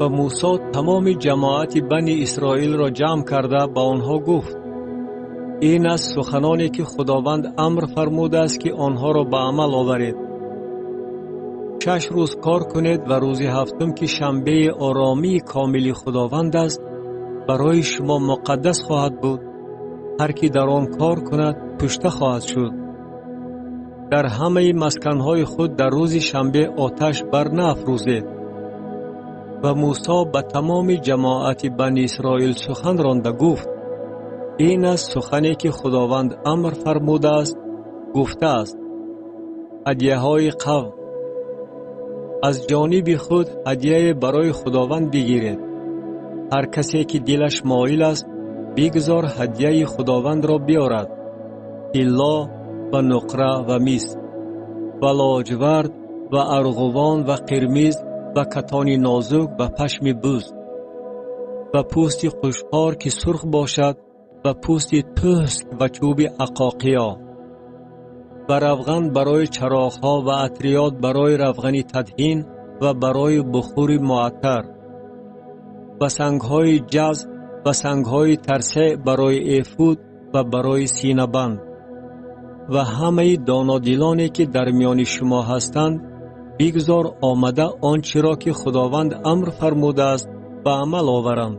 Ва Мусо тамоми ҷамоати Бани Исроилро ҷамъ карда ба онҳо гуфт: ин аст суханоне ки Худованд амр фармудааст, ки онҳоро ба амал оваред. 6 рӯз кор кунед ва рӯзи ҳафтум, ки шанбеи оромии комили Худованд аст, барои шумо муқаддас хоҳад буд. Ҳар ки дар он кор кунад, кушта хоҳад шуд. Дар ҳамаи масканҳои худ дар рӯзи шанбе оташ барнаафрӯзед. Ва Мусо ба тамоми ҷамоати Бани Исроил сухан ронда гуфт: ин аст сухане ки Худованд амр фармудааст, гуфтааст: ҳадияҳои қавм. Аз ҷониби худ ҳадияе барои Худованд бигиред. Ҳар касе ки дилаш моил аст, бигзор ҳадияи Худовандро биёрад: тилло ва нуқра ва мис ва лоҷвард ва арғувон ва қирмиз ва катони нозук ва пашми буз ва пӯсти қушқор ки сурх бошад ва пӯсти тӯск ва чӯби ақоқия ва равған барои чароғҳо ва атриёт барои равғани тадҳин ва барои бухури муаттар ва сангҳои ҷаз ва сангҳои тарсе барои эфуд ва барои синабанд. Ва ҳамаи донодилоне ки дар миёни шумо ҳастанд, бигзор омада он чиро ки Худованд амр фармудааст ба амал оваранд.